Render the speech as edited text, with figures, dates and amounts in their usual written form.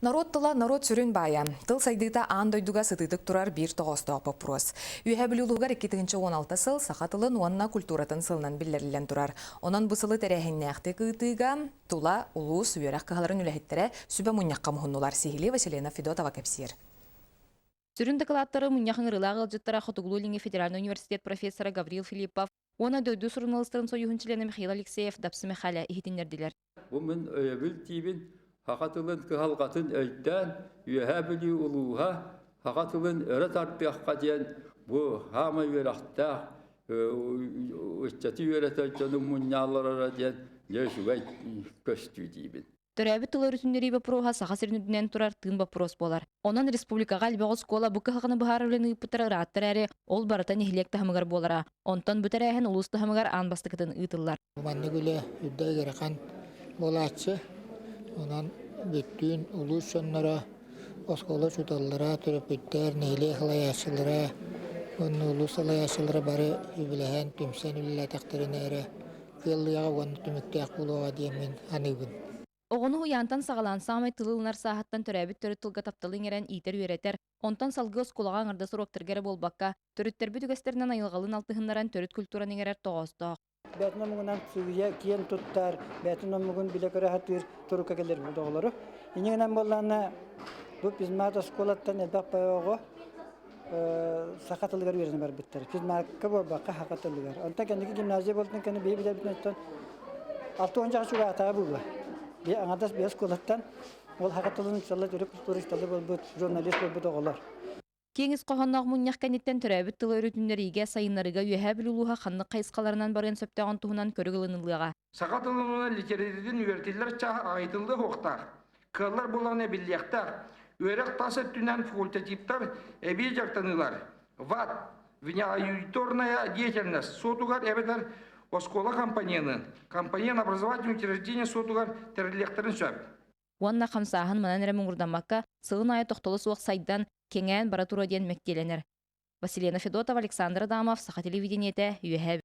Норуот тыла норуот сүрүн баайа. Тыл сайдыыта аан дойдуга сытыытык турар биир тоҕоостоох боппуруос. Үөһээ Бүлүү улууһугар 2016 сыл саха тылын уонна культуратын сылынан биллэриллэн турар. Онон бу сылы тэрээһиннээхтик ыытыыга тула улуус үөрэх кыһаларын үлэһиттэрэ сүбэ мунньахха муһуннулар. Сиһилии Василена Федотова кэпсиир. Сүрүн дакылааттары мунньах ыҥырыылаах ыалдьыттара Хотугулуу-Илиҥҥи федеральнай университет профессора Гаврил Филиппов уонна дойду суруналыыстарын сойууһун чилиэнэ Михаил Алексеев, Дапсы Михаля иһитиннэрдилэр. Бу мин өйөбүл диибин, саха тылын кыһалҕатын өйдөөн, Үөһээ Бүлүү улууһа саха тылын өрө тардыахха диэн бу саамай үөрэхтээх ыччаты үөрэтэр дьону мунньаалларара диэн дьэ үчүгэй көстүү диибин. Төрөөбүт тылы өрүтүннэрии боппуруоһа Саха сирин үрдүнэн турар тыын боппуруос буолар. Онон республикаҕа элбэх оскуола бу кыһалҕаны быһаарар үлэни ыыппыттара ыраатта эрээри, ол барыта нэһилиэк таһымыгар буолара. Онтон бу тэрээһин улуус таһымыгар аан бастакытын ыытыллар. Маннык үлэ үрдэ ыарахан буолааччы. Онон бүттүүн улуус дьонноро, оскуола учууталлара, төрөппүттэр, нэһилиэк салайааччылара уонна улуус салайааччылара бары үбүлэһэн, түмсэн үлэлээтэхтэринэ эрэ кыаллыаҕа уонна түмүктээх буолуоҕа диэммин саныыбын. Оҕону уһуйаантан саҕалаан саамай тылы ылынар сааһыттан төрөөбүт төрүт тылга тапталы иҥэрэн иитэр-үөрэтэр, онтон салгыы оскуолаҕа аҥардас уруоктарга эрэ буолбакка, төрүттэрбит үгэстэринэн айылҕалыын алтыһыннаран төрүт культураны иҥэрэр тоҕоостоох. Бэйэтин омугунан сыыйа киэн туттар, бэйэтин омугун билэ-көрө сатыыр турукка кэлэр оҕолору. Инньэ гынан буоллаҕына, бу физмат оскуолаттан элбэх оҕо саха тылыгар үөрэнэ барбыттар. Физмакка буолбакка саха тылыгар. Онтон кэнники гимназия буолтун кэннэ биһи билэрбитинэн 60 чугаатаҕа буолуо. Би аҥардас би оскуолаттан ол саха тылын сылла төрүт культуристалы буолбут, журналист буолбут оҕолор. Киэҥ ис хоһоонноох мунньах кэнниттэн төрөөбүт тылы өрүтүннэриигэ, сайыннарыыга Үөһээ Бүлүү улууһа ханнык хайысхаларынан барыан сөптөөҕүн туһунан көрүк ылыныллыаҕа. Саха тылын уонна литературатын үөрэтиллэр чааһа аҕыйатыллыа суохтаах, кыаллар буоллаҕына эбиллиэхтээх. Үөрэх тас өттүнэн факультативтар эбии дьарыктаныылар ВАД, внеаудиторная деятельность суотугар эбэтэр оскуола компанияны, компания образовательное учреждение суотугар тэриллиэхтэрин сөп. Уонна хамсааһын манан эрэ муҥурдаммакка, сылын аайы тохтоло суох сайдан, кэҥээн бара туруо диэн мэктиэлэнэр. Василена Федотова, Александр Адамов, Саха телевидениетэ, Үөһээ.